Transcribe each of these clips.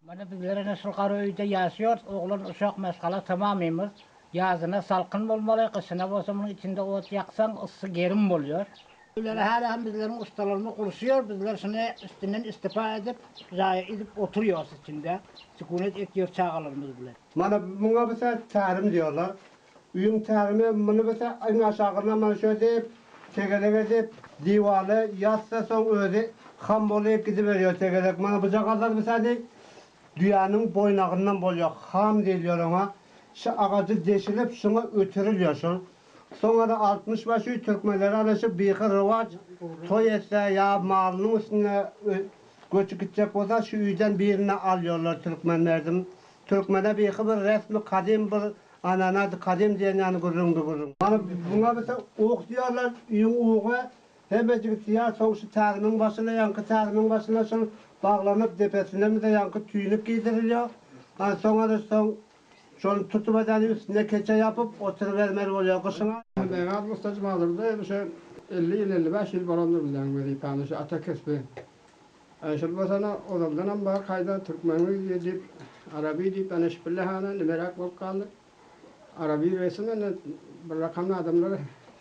Mana bizler ene şul gara öýde ýaşaýarys, oglan uşak maşgala tamamymyz. Ýazyna salkyn bolmaly, gyşyna bolsa munuň içinde ot ýaksaň yssy gerim bolýar. Öýleri häli hem bizleriň ustalarymyz guruşýar, bizler şuny üstünden istifa edip, jaýa idip oturýarys içinde, sükunet etýär çagalarymyz bilen. Mana muňa bize tärim diýýärler. Öýüň tärimi muny bize iň aşagyndan mana şöyle diýip, tegelek edip, diwala ýazsa soň özi ham bolup gidiberýär tegelek. Mana bujagazlar bize diý, düýäniň boýnagyndan bolýar, ham diýilýär oňa. Şu agajy deşilip şuňa ötürilýär şol. Soňra 65 öý türkmenleri ana şu bihyr rowaç toý etse ýa malynyň üstünde göçüp gitjek bolsa şu öýden birini alýarlar türkmen merdim. Türkmene bihy bir resmi kadym bir ananady kadym diýen ýaly gürrüňdi gürrüň. Mana muňa bize uk diýýärler öýüň ugy hemmejigi syýar soň şu tärimiň başyna ýaňky tärimiň başyna şol baglanyp depesine bize ýaňky tüýnük geýdirilýär. Ana soňra soň Şony tutup edeni üstüne keçe ýapyp oturybermeli bolýar gyşyň. Meňaz Mustaç Mazarda şu 50 ýyl, 55 ýyl bolandyr bizleň wezipämiz şu ata kesbi. Aý şol bolsana ozaldanam bar kaýda türkmeniň diýip araby diýip ana şpille hana nimeräk bolup galdy. Araby resim indi bir rakamly adamlar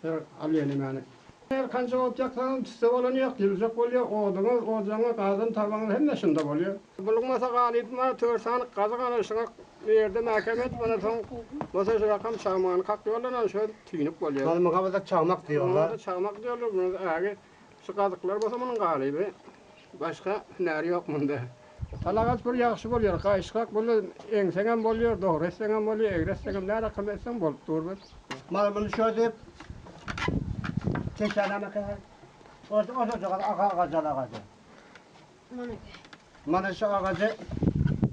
şer alýar nemäni. Her kança ot ýaksaňam tüsse bolany ýok, ýyljak bolýar, oduňyz, ojagyňyz, gazan tabaňyz hemme şunda bolýar. Bulunmasa galypma tört sany gazyk ana şuňa bu ýerde mäkäm edip ana soň bolsa şu rakam çagmany kakýarlar ana şöyle tüýnük bolýar. Hany muňa bolsa çagmak diýýärler. Muňa çagmak diýýärler, muňa ägi şu gazyklar bolsa munuň galyby. Başga hünäri ýok munda. Tal agaç bir ýagşy bolýar, gaýyşgak bolýar, eňseňem bolýar, dogry etseňem bolýar, egri etseňem, nä rakam etseň bolup dur bir. Mana muny şöyle çeşeneme O o agajal agajy. Mana şu agajy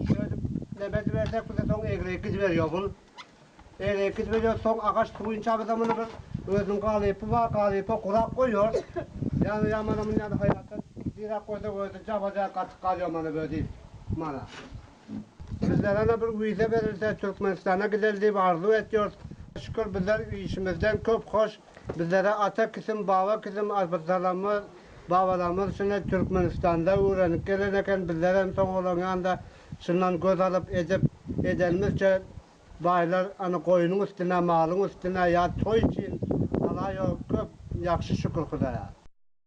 şöyle neme bersek bize soň egri gidiberýär bul. Egri gidiberýär soň agaç suwunça bize muny bir özüniň galypy bar, galypa gurap goýýar. Ýani ýa mana muny ýani haýatda diräp goýsak özi jabaja gatyp galýar mana böyle diýip. Mana. Bizlere bir wiza berilse Türkmenistana gideli diýip arzuw etýäris. Şükür bizler işimizden köp hoş. Bizlere ata kisim, baba kisim atalarymyz, babalarymyz şunda Türkmenistanda öwrenip gelen eken, bizler hem soň olaryň ýanynda şundan göz alyp edip, edenimizçe baýlar any goýnuň üstüne, malyň üstüne ýa toý üçin alaýo köp ýagşy şükür Hudaýa.